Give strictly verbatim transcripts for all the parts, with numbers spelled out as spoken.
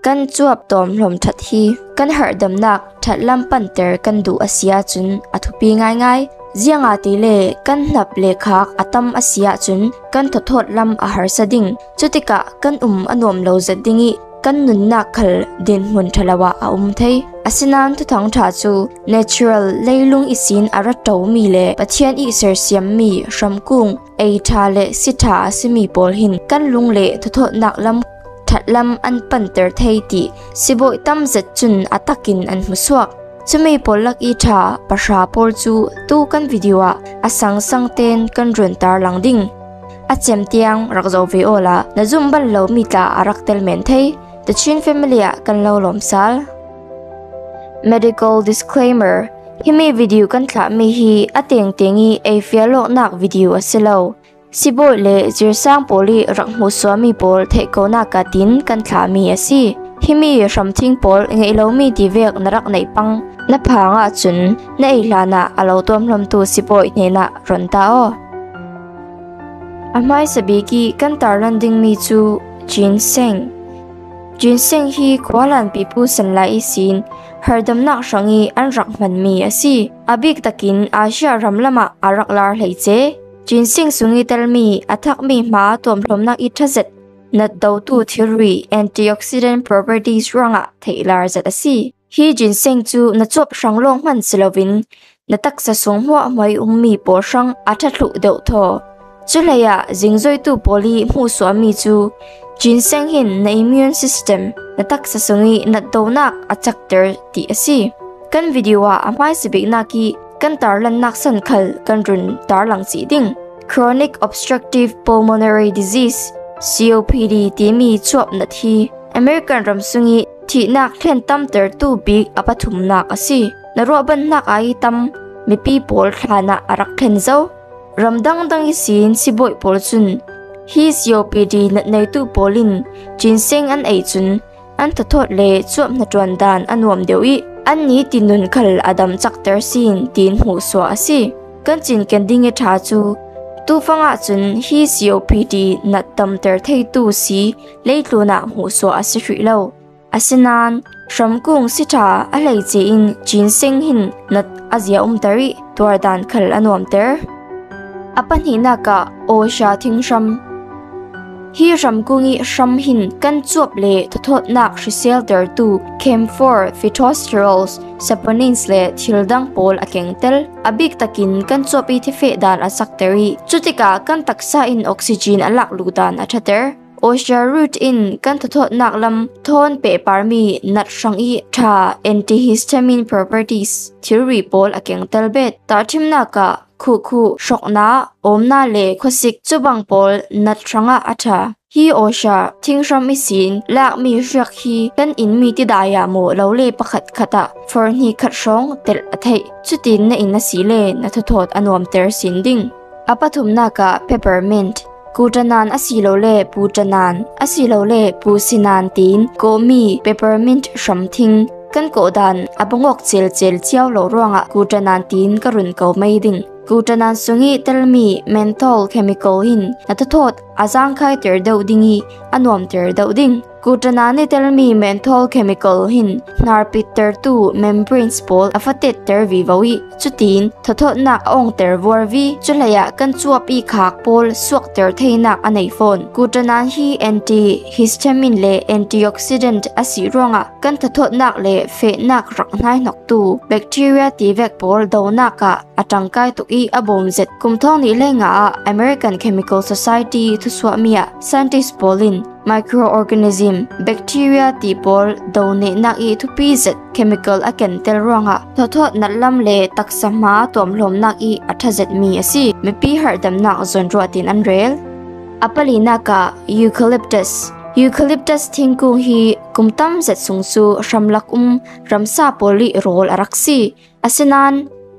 Kan chuap tawm hlawm ṭhat hi kan harhdamnak ṭhatlam panter kan duh a si ahcun a thupi ngaingai. Ziangahtile kan hnap le khak a tam a si ahcun kan thawthawt lam a harsa ding. Cutikah kan um a nuam lo zet ding ih kan nunnak khal dinhmun ṭha lo ah a um thei. Asinain Thuthang ṭha cu natural leilung ihsin a ra ṭomi le Pathian ih sersiammi hramkung, ei ṭha le si ṭha a simi pawl hin kan lung le thawthawtnak lam ṭhatlam an panter thei ti sibawi tam zet cun a takin an hmusuak. Cumi pawl lak ih ṭha pahra pawl cu tu kan video ah a sangsang tein kan run tarlang ding. A cem tiang rak zoh ve awla na zumh bal lomi tla a rak tel men thei. The Chin Family ah kan lo lawm sal. Medical disclaimer. Himi video kan thlahmi hi a tengteng ih ei fial awknak video a si lo. Sibawi le zirsang pawl ih rak hmuhsuahmi pawl theihkonak ah tin kan thlahmi a si. Himi hramthing pawl ngeih lomi tivek na rak neih pang na phang ahcun na ei hlanah a lo tuamhlawmtu sibawi hnenah ron ta aw. A hmaisa bik ih kan tarlan dingmi cu ginseng. Ginseng hi khuahlan pipu san lai ihsin harhdamnak hrangih an rak hmanmi a si. A bik takin Asia ram lamah a rak lar hleice. Ginseng sungih telmi a thakmi hma tuamhlawmnak ih ṭha zet natdotu thilri, antioxidant properties, ruangah theihlar zet a si. Hi ginseng cu na cuap hrang lawng hman si loin na taksa sung hmuahhmuah ih ummi pawl hrang a ṭha thluh deuh thaw. Cuhleiah zingzoitu pawl ih hmuhsuahmi cu ginseng hin na immune system, na taksa sungih natdonak a cakter ti a si. Kan video ah a hmaisa biknak ih kan tarlannak san khal kan run tarlang cih ding. Chronic obstructive pulmonary disease, C O P D, timi cuap nat hi American ram sungih thihnak thlen tamtertu bik a pathumnak a si. Na ruahbanhnak ai tam mipi pawl thlanah a rak thlen zo. Ram dangdang ihsin sibawi pawl cun hi C O P D natneitu pawl in ginseng an ei cun an thawthawt le cuap hnaṭuan dan a nuam deuh ih an nitin nun khal a dam cakter sin tiin hmuhsuah a si. Kan cinken ding ih ṭha cu tufang ahcun hi C O P D nat damter theitu si leitlun ah hmuhsuah a si hrih lo. Asinain hramkung si ṭha a hleice in ginseng hin nat a zia umter ih tuar dan khal a nuamter. A pahnihnak ah awsia thinghram. Hi hramkung ih hram hin kan cuap le thawthawtnak hriseltertu camphor, phytosterols, saponins le thil dang pawl a kengtel. A bik takin kan cuap ih thifeh dan a sakter ih cutikah kan taksa in oxygen a lakluh dan a ṭhater. Awsia root in kan thawthawtnak lam thawn pehparmi nat hrang ih ṭha antihistamine properties thilri pawl a kengtel bet. Tahṭhimnak ah khuhkhuh, hrawkna, awmna le khuasik cubang pawl nat hrangah a ṭha. Hi awsia thinghram ihsin lakmi hriak hi kan inmi tidai ah maw lo le pakhatkhat ah forhni khat hrawng telh a theih. Cutin na in asile na thawthawt a nuamter sin ding. A pathumnak ah peppermint, kuṭanan asilole puṭanan asilole pusinan tiin kawhmi peppermint hramthing kan kawhdan a bangawk celcel cio lo ruangah kuṭanan tiin ka run ko mai ding. Kuṭanan sungih telmi menthol chemical hin na thawthawt a zangkhaiter deuh ding ih a nuamter deuh ding. Kuṭanan ih telmi menthol chemical hin hnarpittertu membranes pawl a fatetter vivo ih cutin thawthawtnak a ongter vuarvi. Cuhleiah kan cuap ih khak pawl suakter theinak a nei fawn. Kuṭanan hi antihistamine le antioxidant a si ruangah kan thawthawtnak le fehnak rak hnaihnoktu bacteria tivek pawl donak ah a ṭangkai tuk ih a bawm zet. Kum thawng nih le nga ah American Chemical Society thusuahmi ah scientist pawl in microorganism, bacteria ti pawl donehnak ih thupi zet chemical a kentel ruangah thawthawt natlam le taksa hma tuamhlawmnak ih a ṭha zetmi a si. Mipi harhdamnak zawnruah tiin an rel. A palinak ah eucalyptus. Eucalyptus thingkung hi kum tam zet sung cu hramlak um ramsa pawl ih rawl a rak si. Asinain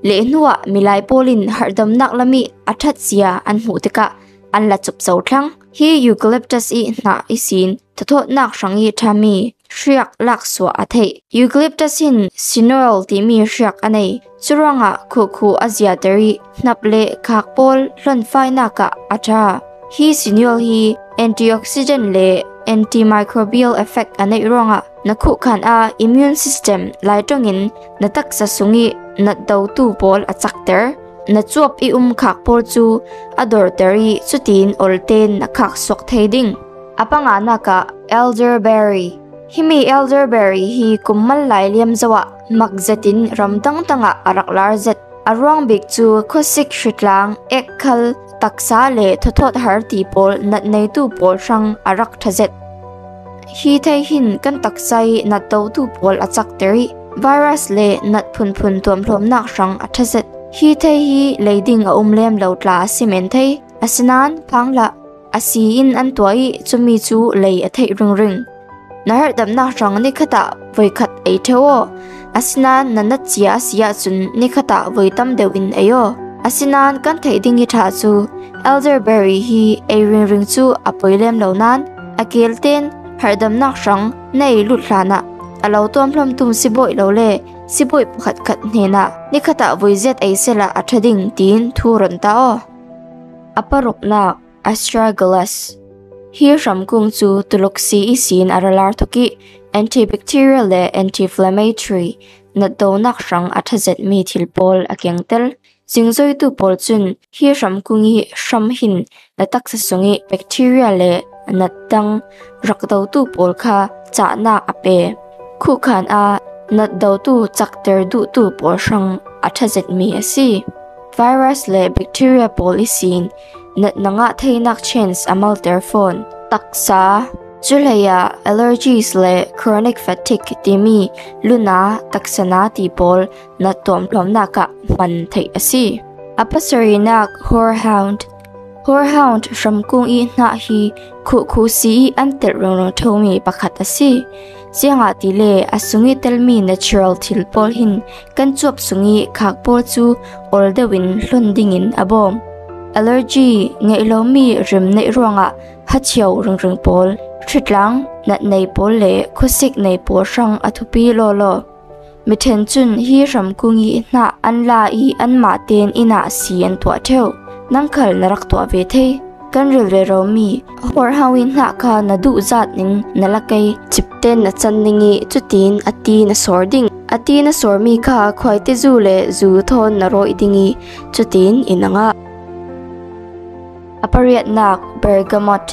lehhnuah milai pawl in harhdamnak lam ih a ṭhat cia an hmuh tikah an la cupco thlang. Hi eucalyptus ih hnah ihsin thawthawtnak hrang ih ṭhami hriak laksuah a theih. Eucalyptus hin cineol timi hriak a nei. Curuangah khuhkhuh a ziater ih hnap le khak pawl hlawnfainak ah a ṭha. Hi cineol hi antioxidant le antimicrobial effect a neih ruangah na khuhkhan a immune system lai ṭawngin na taksa sungih natdotu pawl a cakter. Na cuap i um khak pawl cu a dawrter i cutin olten na khak suak thei ding. A panganak ah elderberry. Himi elderberry hi kum mal lai liam zoah mak zetin ram dangdangah a rak lar zet. A ruang bik cu khuasik, hritlang, ekkhal, taksa le thawthawt har ti pawl nat neitu pawl hrang a rak ṭha zet. Hi thei hin kan taksa i natdotu pawl a cakter i virus le nat phunphun tuamhlawmnak hrang a ṭha zet. Hi thei hi lei ding a um lem lo tla a si men thei. Asinain phang lah a si in an tuah i cumi cu lei a theih ringring. Na harhdamnak hrang nikhat ah voikhat ei ṭheu aw. Asinain na natcia a si ahcun nikhat ah voi tam deuh in ei aw. Asinain kan theih ding i ṭha cu elderberry hi ei ringring cu a poi lem lo nain a kelten harhdamnak hrang na ei lut hlanah a lo tuamhlawmtu sibawi lo le sibawi pakhatkhat hnenah nikhat ah voi ziat ei sehla a ṭha ding tiin thu ron ta aw. A paruknak astragalus. Hi hramkung cu tuluksi ihsin a ra lar thok i antibacterial le anti-inflammatory natdonak hrang a ṭha zetmi thil pawl a kengtel. Zingzoitu pawl cun hi hramkung i hram hin na taksa sungih bacteria le nat dang rak dotu pawl kha cahnak a pe. Khuhkhan a natdotu cakter duhtu pawl hrang a ṭha zetmi a si. Virus le bacteria pawl ihsin nat na ngah theinak chance a malter fawn. Taksa, cuhlei ah allergies le chronic fatigue timi luna taksana ti pawl nat tuamhlawmnak ah hman theih a si. A pasarinak horehound. Horehound hramkung i hnah hi khuhkhu si i an telh ringring ṭheumi pakhat a si. Ziangahtile a sung i telmi natural thil pawl hin kan cuap sung i khak pawl cu ol deuh in hlawn dingin a bawm. Allergy ngeih lomi rim neih ruangah hachio ringring pawl, hritlang, nat nei pawl le khuasik nei pawl hrang a thupi lawlaw. Mi ṭhen cun hi hramkung i hnah an la i anmah tein inn ah si an tuah ṭheu. Nang khal na rak tuah ve thei. Kan rilru romi horehound i hnah kha na duh zat in na la kei. Cipten na can ding i cutin a ti na sawr ding. A ti na sawrmi kha khuaitizu le zu thawn na rawih ding i cutin inn a ngah. A pariatnak bergamot.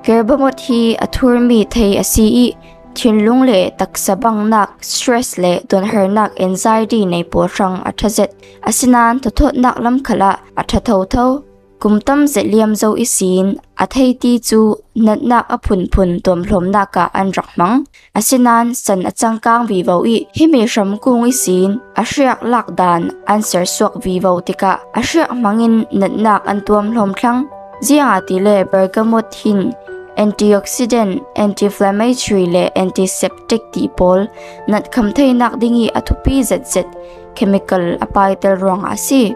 Bergamot hi a thurmi thei a si i thinlung le taksa bangnak, stress le dawnharnak, anxiety nei pawl hrang a ṭha zet. Asinain thawthawtnak lam khalah a ṭha thotho. Kum tam zet liam zo ihsin a theiti cu natnak a phunphun tuamhlawmnak ah an rak hmang. Asinain san a cangkang vivo i himi hramkung ihsin a hriak lak dan an sersuak vivo tikah a hriak hmangin natnak an tuamhlawm thlang. Ziangahtile bergamot hin antioxidant, anti-inflammatory le antiseptic ti pawl natkham theinak ding i a thupi zetzet chemical a paiter ruangah a si.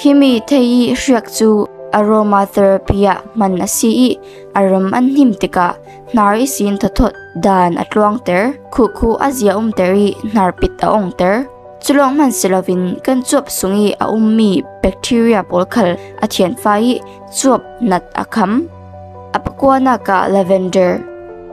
Himi thei i hriak cu aromatherapy ah hman a si i a ram an hnim tikah hnar ihsin thawthawt dan a tluangter, khuhkhu a zia umter i hnarpit a ongter. Culawng hman si loin kan cuap sung i a ummi bacteria pawl khal a thianfa i cuap nat a kham. A pakuanak ah lavender.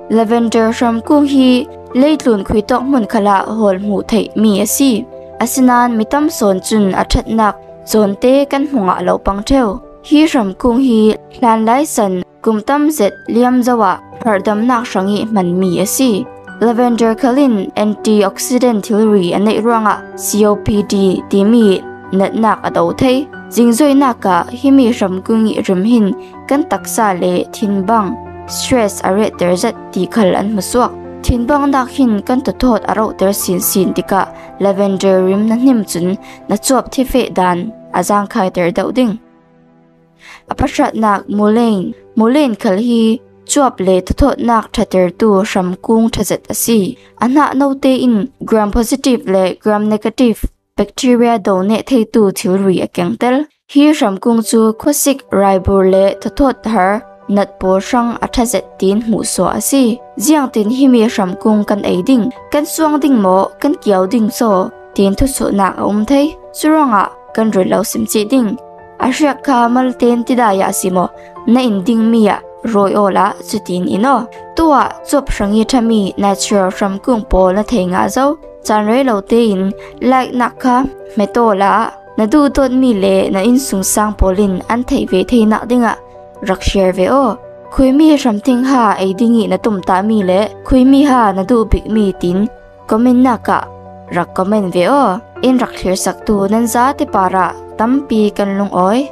Lavender hramkung hi leitlun khuitawk hmun khalah hawl hmuh theihmi a si. Asinain mi tam sawn cun a ṭhatnak zawnte kan hmu ngah lo pang ṭheu. Hi hramkung hi hlanlai san kum tam zet liam zo ah harhdamnak hrang i hmanmi a si. Lavender khal in antioxidant thilri a neih ruangah C O P D timi natnak a do thei. Zingzoinak ah himi hramkung i rim hin kan taksa le thinbang, stress a rehter zet ti khal an hmusuak. Thinbangnak hin kan thawthawt a rohter sinsin tikah lavender rim na hnim cun na cuap thifeh dan a zangkhaiter deuh ding. A pahratnak mullein. Mullein khal hi cuap le thawthawtnak ṭhatertu hramkung ṭha zet a si. A hnah note in gram positive le gram negative bacteria do neh theitu thilri a kengtel. Hi hramkung cu khuasik, raibur le thawthawt har nat pawl hrang a ṭha zet tiin hmuhsuah a si. Ziangtin himi hramkung kan ei ding, kan suang ding maw, kan kiau ding saw tiin thusuhnak a um thei. Curuangah kan run lo sim cih ding. A hriak kha malten tidai ah si maw, na in dingmi ah rawi awla chutin in aw. Tuah cuap hrangi thami natural hramkung pawl na thei ngah zo. Caan rei lo tein like nak kha hmet awla na duhdawtmi le na innsungsang pawlin an theih ve theinak dingah rak share ve aw. Khuimi hramthing ha ei dingih na tumtahmi le khuimi ha na duh bikmi tin comment nak ah rak comment ve aw. In rak thlirsaktu nan zate parah tampi kan lungawi.